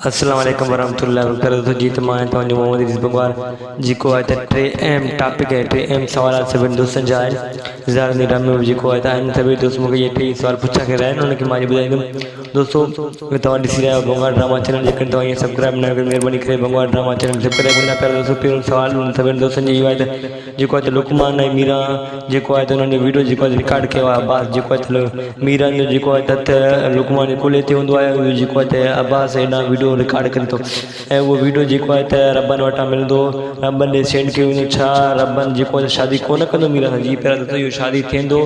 السلام عليڪم ورحمة الله وبرڪاته جي ته مان آهيان توهان جو محمد ادريس بنگوار جيڪو آهي ته ٽي اهم ٽاپڪ ۽ ٽي اهم سوالات سڀني دوستن جا آهن زار جي ڊرامي ۾ جيڪو آهي ته آهن سڀئي دوست مونکي اهي ٽي سوال پڇا ڪري رهيا آهن انهن کي مان اڄ ٻڌائيندم دوستو توهان ڏسي رهيا آهيو بنگوار ڊراما چينل جيڪڏهن توهان ائين سبسڪرائب نه ڪيو مهرباني ڪري بنگوار ڊراما چينل سبسڪرائب ڪندا پيارا دوستو پهريون سوال انهن سڀني دوستن جو اهو آهي ته جيڪو آهي ته لقمان ۽ ميران جيڪو آهي ته انهن جو ويڊيو جيڪو آهي رڪارڊ ڪيو آهي عباس جيڪو آهي ته ميران جو جيڪو آهي ته لقمان جي ڪلهي تي هوندو آهي اهو جيڪو آهي ته عباس هيڏانهن ويڊيو رڪارڊ ڪري ٿو ۽ اهو ويڊيو جيڪو آهي ته ربن وٽان ملندو ربن ڏي سينڊ ڪيو ويندو ڇا ربن جيڪو آهي شادي ڪونه ڪندو ميران سان جي پيارا دوستو اهو شادي ٿيندو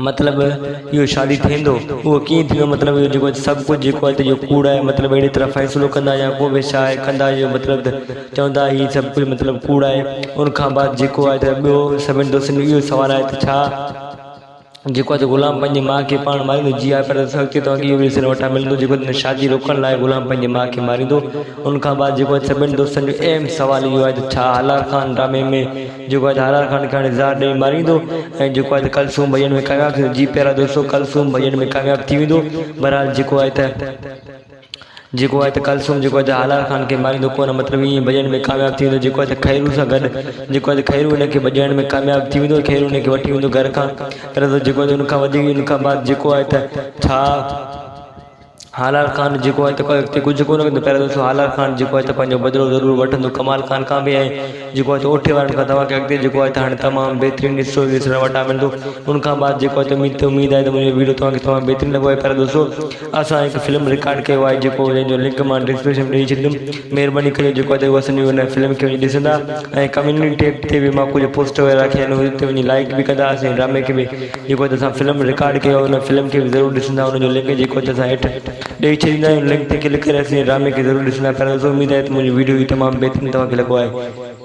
مطلب اهو شادي ٿيندو اهو ڪيئن ٿيندو مطلب اهو جيڪو سڀ ڪجهه جيڪو آهي ته اهو ڪوڙ آهي مطلب اهڙي طرح فيصلو ڪندا يا ڪو به ڇا آهي ڪندا اهو مطلب ته چوندا هي سڀ ڪجهه مطلب ڪوڙ آهي ان کان بعد جيڪو آهي ته ٻيو سڀني دوستن جو اهو سوال آهي ته ڇا جيڪو آهي ته غلام پنهنجي ماء کي پاڻ ماريندو جي ها پر اڳتي توهان کي اهو به ڏسڻ وٽان ملندو جيڪو هن شادي روڪڻ لاء غلام پنهنجي ماء کي ماريندو ان کان بعد جيڪو آهي سڀني دوستن جو اهم سوال اهو آهي ته ڇا هالار خان ڊرامي ۾ جيڪو آهي ته هالار خان کي هاڻي زهر ڏئي ماريندو ۽ جيڪو آهي ته ڪلثوم ڀڄڻ ۾ ڪامياب ٿيندو جي پيارا دوستو ڪلثوم ڀڄڻ ۾ ڪامياب ٿي ويندو بهرحال جيڪو آهي ته جيڪو آهي ته ڪلثوم جيڪو آهي ته هالار خان کي ماريندو ڪونه مطلب ائين ڀڄڻ ۾ ڪامياب ٿي ويندو جيڪو آهي ته خيرو سان گڏ جيڪو آهي ته خيرو هن کي ڀڄائڻ ۾ ڪامياب ٿي ويندو خيرو هن کي وٺي ويندو گهر کان پر جيڪو آهي ته ان کان وڌيڪ ان کان بعد جيڪو آهي ته ڇا هالار خان جيڪو آهي ته اڳتي ڪجهه ڪونه ڪندو پهريون دوستو هالار خان جيڪو آهي ته پنهنجو بدلو ضرور وٺندو ڪمال خان کان به ۽ جيڪو آهي ته اوٺي وارن کان توهان کي اڳتي جيڪو آهي ته هاڻي تمام بهترين حصو ڏسڻ وٽان ملندو ان کان بعد جيڪو آهي ته اميد ته اميد آهي ته منهنجو ويڊيو توهان کي تمام بهترين لڳو آهي پر دوستو اسان هڪ فلم رڪارڊ ڪيو آهي جيڪو جنهن جو لنڪ مان ڊسڪرپشن ۾ ڏئي ڇڏيندم مهرباني ڪري جيڪو آهي ته اهو اسان جي ان فلم کي وڃي ڏسندا ۽ ڪميونٽي ٽيب تي به مان ڪجهه پوسٽ وغيره رکيا آهن اتي وڃي لائڪ به ڪندا اسان جي ڊرامي کي به جيڪو ته اسان فلم رڪارڊ ڪيو ان فلم کي به ضرور ڏسندا ان جو لنڪ جيڪو ته اسان هيٺ ڏئي ڇڏيندا آهيون لنڪ تي ڪلڪ ڪري اسان جي ڊرامي کي ضرور ڏسندا پيارا دوستو اميد آهي ته منهنجو ويڊيو هي تمام بهترين توهان کي لڳو آهي.